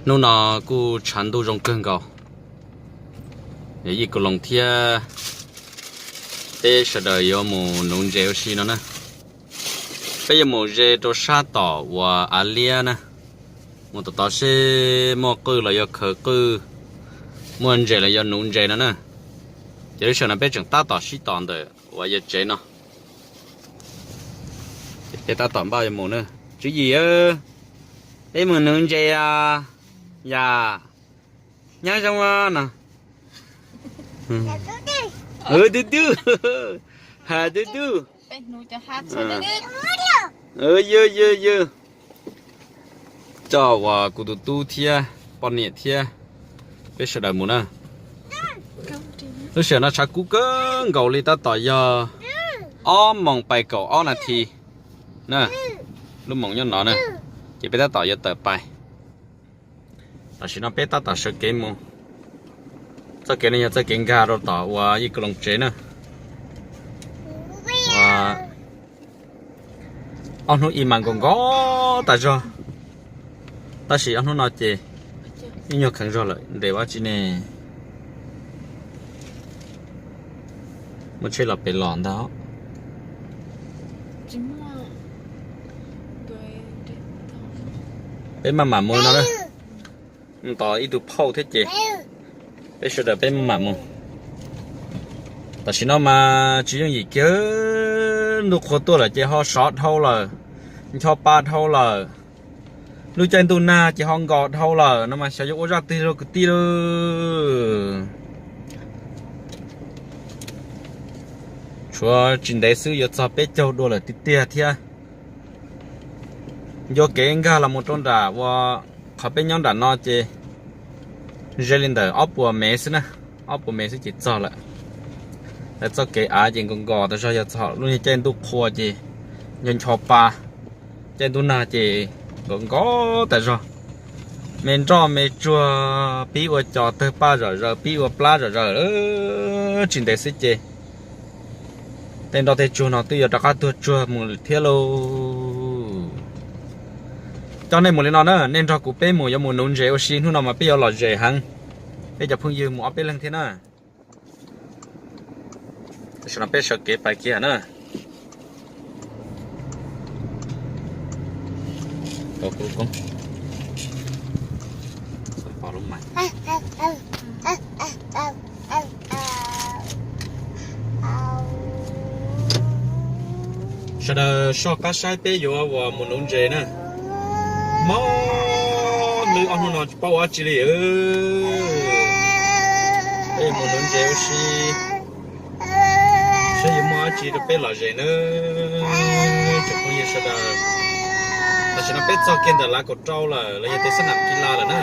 Hnub no kuj tshav ntuj zoo kawg nkaus, yog Yij Kuv Loos thiab peb sawv daws yuav mus nuv ntses ua si no na. Peb yuav mus ze rau sab tom uas av liab na, mus tom tod seb muaj qwj los yuav khaws qwj, muaj ntses los yuav nuv ntses no na. Ces lub sij hawm no peb tseem tab tom sib tos ntawm uas yawg tsev no, peb tab tom npaj yuav mus na. Tswv Yim, peb mus nuv ntses a, yam nyob zoo no. Tub tub, ha tub tub. Yog yog yog, coj uas kuv tus tub thiab poj niam thiab peb sawv daws mus na. Lub sij hawm no tshav kub kawg nkaus li, tab tom yog ob moos pais kaum ob nas this na, lub moos nyob no na, ces peb tab tom yuav tawm pais. Tam sim no peb tab tom sawv kev mus. Txoj kev no yog txoj kev nkag rau tom uas Yij Kuv Loos tsev na. Ob hnub ib mas nkaus nkaus tas zog, tab sis ob hnub no ces ib nyuag kheev zog lawm. Ntes ua tsi ne? Muaj tsheb los pem los ntag. Peb maj mam mus no, tos ib tug phauj thiab ces peb sawv daws peb maj mam mus. Tam sim no mas tsis yooj yim kiag, ntuj qhua tuaj lawm ces ho sov dhau lawm, ncho pa dhau lawm. Lub caij ntuj nag ces ho nkos dhau lawm no mas xyov yuav ua zaj twg rau kwv tij lauj. Tshuav tsis ntev xwb yuav txog peb caug dua lawm tiag tiag thiab. Ncua kev nkag los mus rau nram uas qhov peb nyob nram no ces ze li ntawm ob puas mev xwb na, ob puas mev xwb ces txog lawm. Lawv txoj kev av ces nkos nkos tas zog, yog txog lub niag caij ntuj qhua ces ncho ncho pa, caij ntuj nag ces nkos nkos tas zog. Me nroj me tsuag pib ua cos tawg paj zom zaws, pib ua plab zom zaws, tsis ntev xwb ces tej nroj tej tsuag no twb yuav rov qab tuag tsuag mus thiab lauj. Coj nej mus li no na, nej nrog kuv peb mus yuav mus nuv ntses ua si, hnub no mas peb yuav lom zem heev, peb cov phooj ywg mus ob peb leeg thiab na. Tam sim no peb sawv kev pais kiag na. Sawv daws soj qab saib peb yuav mus nuv ntses na. Mob lwj ob hnub no tsis paub ua dab tsi li. Peb yuav mus nuv ntses ua si, saib yuav muaj dab tsi rau peb lom zem nawb tsoom phooj ywg sawv daws. Tam sim no peb txog kiag ntawm lav kaum rau lawm los yog tias sab nam kis las lawm na.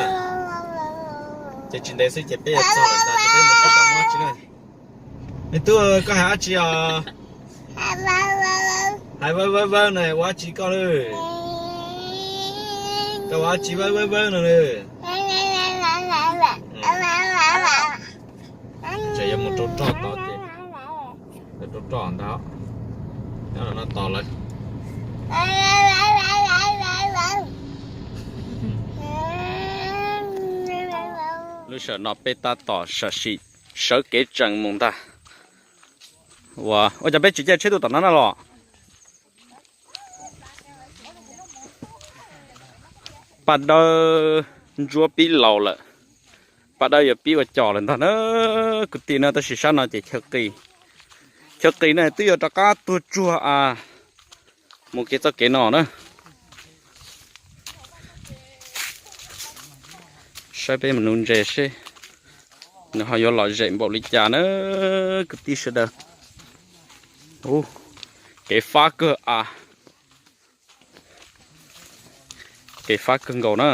Ces tsis ntev xwb ces peb yuav txog lawm ntag, ces peb mus seb puas muaj dab tsi na. Me tub, koj hais dab tsi os? Hais vawv vawv vawv no ua dab tsi koj lawm? Koj ua dab tsi vawv vawv vawv no lawm? Tseem yuav mus rau roj tod ces, rau roj ntag, nyob no tos lawv. Lub sij hawm no peb tab tom sam sim sawv kev tsees mus ntag. Ua, ua cas peb tsis caij tsheb tuaj tom no na los? Paj dawb ntsuab pib laus lawm, paj dawb yuav pib ua cos lawm ntag na kwv tij na. Tab sis sab no ces chaw qis, chaw qis no twb yuav rov qab tuag tsuag a. Mus kiag txoj kev no na, saib peb mus nuv ntses seb nws ho yuav lom zem npaum li cas na kwv tij sawv daws. Kev fab kawg a, kev fab kawg nkaus na.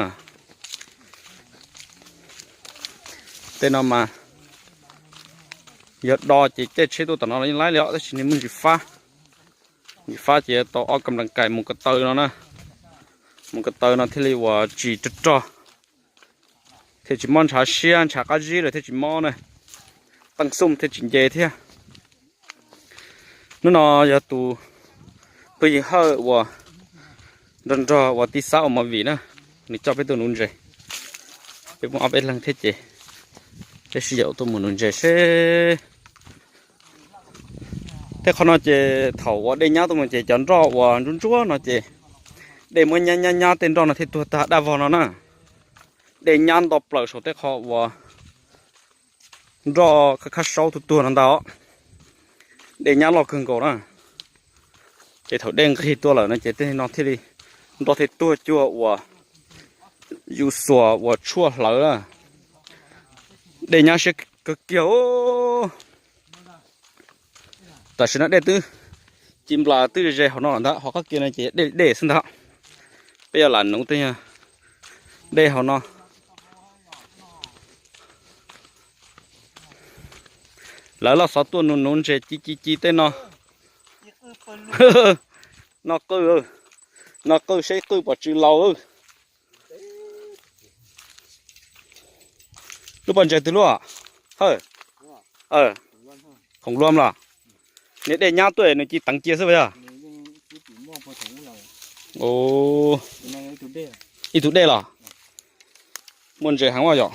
Tej no mas yog do ces caij tsheb tuaj tom no los yeej laib li os, tab sis nws muaj ntsis fab. Ntsis fab ces yuav tau ob kam las kais mus ko taw no na, mus ko taw no thiaj li uas tsis rog rog, thiaj tsis mob ntshav siab ntshav qab zib lawm thiaj tsis mob na, teej xum thiaj tsis nce thiab. Hnub no yog tus phooj ywg Hawj uas nrog nrog uas tij Xab ua movie na, nws coj peb tuaj nuv ntses. Peb muaj ob peb leeg thiab ces peb sib yaum tuaj mus nuv ntses seb. Tej qhov no ces thaum uas dej nyab tuaj mus ces cov nroj uas ntsuab ntsuab no ces dej muab nyab nyab nyab tej nroj no thiaj tuag tag daj vog no na. Dej nyab nto plaws saum tej qhov uas nroj khab khab saub tuag tuag no ntag os. Dej nyab loj kawg nkaus na. Ces thaum dej nqig tuaj lawm no ces tej no thiaj li nroj thiaj tuag cuag uas yus xuas uas tshuaj hlawv na. Dej nyab siab kawg kiag. Tam sim no dej twb ci nplas twb ze hauv no lawm ntag, ho qab kiag no ces dej dej xwb ntag. Peb yuav lam nuv tej dej hauv no. Lawv loj xov tuaj nuv nuv ntses ci ci ci tej no. No qwj, no qwj seb qwj pom tsw laus. Lub pob ntses twg lub? Hawj, khoom luam los? Niag dej nyab tuaj nws ci teev cia xwb puas yog? Ib tug dej los? Muaj ntses heev ua yom.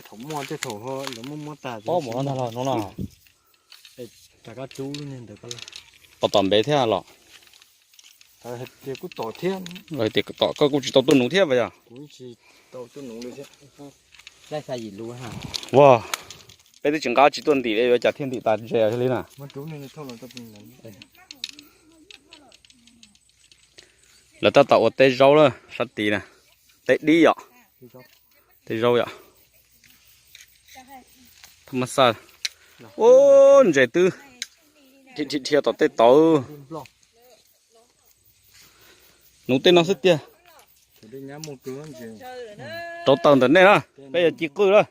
Pob mov no ntag los no no. Tos tom npev thiab los? Hais tias tom koj kuj tsis tau tuaj nuv thiab puas yog? Ua, peb twb tsis nqa tsis tuaj ntim li yuav cas thiaj ntim tas ntses thiaj li na. Lawv tab tom ua teb zaub lawm sab tid na. Teb dib yom. Teb zaub yom. Ub, ntses twb dhia dhia tom tej tod. Nuv tej no xwb tiag. Rauv taws ntawm nej na, peb yuav ci qwj lawm.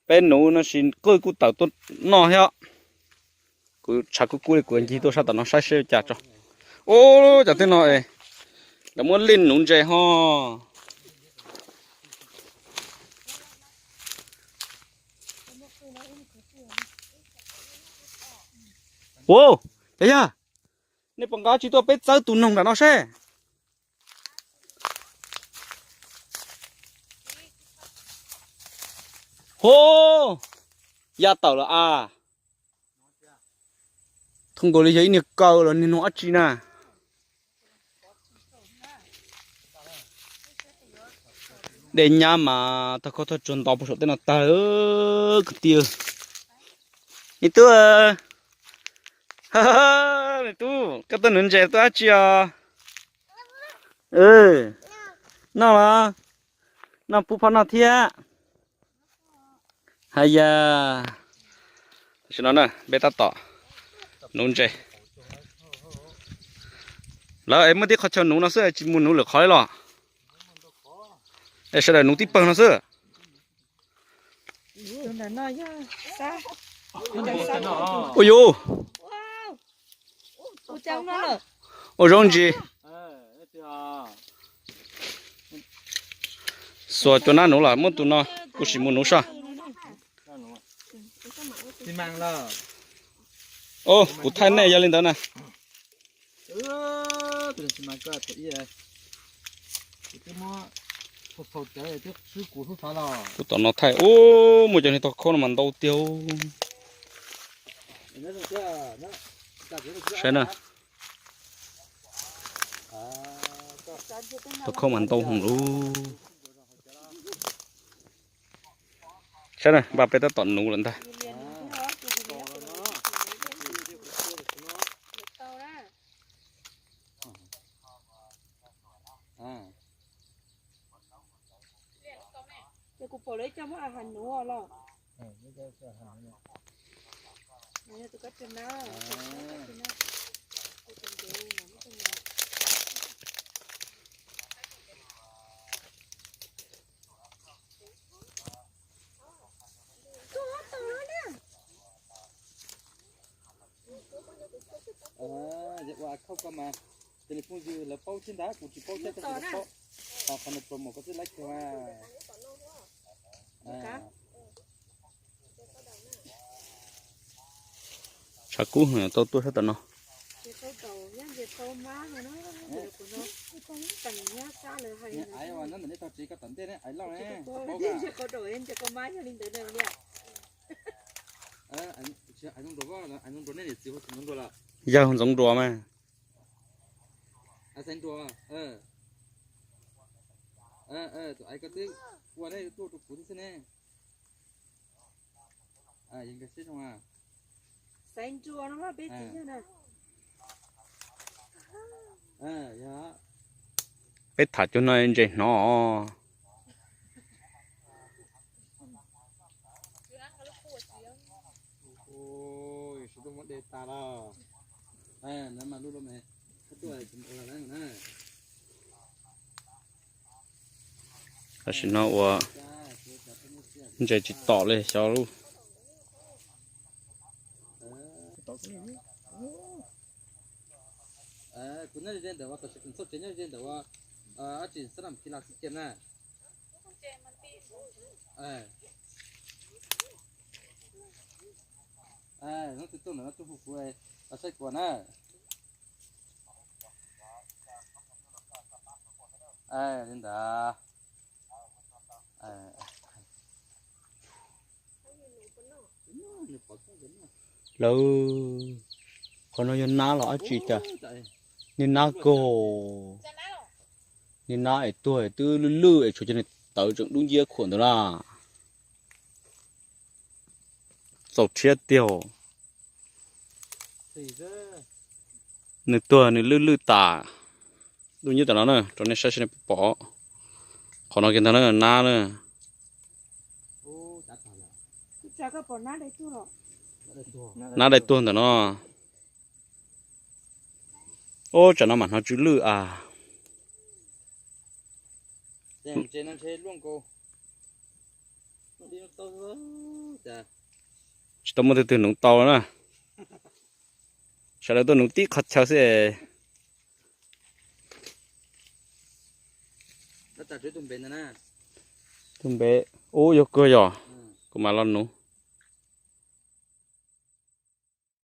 Peb nuv no sis qwj kuj tawm tuaj noj thiab. Kuv tshav kub kub li kuv ncig tuaj sab tom no saib seb cas tso. Ub, cov tej no es lawv muab lij nuv ntses ho. Ua, cov yawg, nej puas nqa tsis tuaj peb txawb tus noog nram no seb. Ho, ya tawm lawm as. Thooj nkaus li yog ib niag kaw los niag noog dab tsi na. Dej nyab mas tag koj thaj tsua nto puag saum tej no tag kwv tij. Me tub, me tub, koj tuaj nuv ntses tuaj dab tsi os? Noj los? Noj pub phauj noj thiab. Haya, tam sim no na peb tab tom nuv ntses. Lawv es muaj tib qhov chaw nuv no xwb tsis mus nuv lwm qhov li los? Es sawv daws nuv tib pawg no xwb. Ua yus, ua zoo ntsis. Xuas cua nab nuv los muab tus no, kuv sim mus nuv soj. Os, kuv thaij nej yog li ntawd na. Kuv tom no thaij, ub, muaj cov niag tau khaub no mas ntau tiag. Saib na, tau khaub mas ntau heev lauj. Saib na, npaj peb tab tom nuv lawm ntag. Ua khauj ko mas, cia li phooj ywg lawv paub thiab ntag, kuv tsis paub thiab, koj tsis paub. Qhov no promo koj twb laib kiag mas. Tshav kub heev tau tuaj sab tom no. Yawg Ntxoov Nruas mas. Peb tham cov no ntses hnov. Tam sim no ua ntses tsis tom li xyov lub. Kuv nyob ze ntawm ua, tam sim kuv txoj tsev nyob ze ntawm ua, ab tsis xab nam khi las xib ces na. Hnub twg tuaj ntawm no tuaj hu kuv, saib kuv na. Li ntawd. Lawv, qhov no yog nab los dab tsi cas? Niag nab kawg, niag nab es tuag es twb lwj lwj es tshuav cov niag tawv tseem dub nciab khuam ntawd na. Txaus rhiab tiag. Nws tuag nws lwj lwj tas. Dub nciab tam no na, rau nej saib seb nej puas pom. Qhov no kiag ntag na, nab na. Nab dai tuag ntawm no. Ub, tsam no mam hnov tsw lwj as. Tsis tau muaj twg twg nuv tau na. Sawv daws tuaj nuv tib qhov chaw xwb. Tus npe, ub, yog kawg yog, kuv mam los nuv.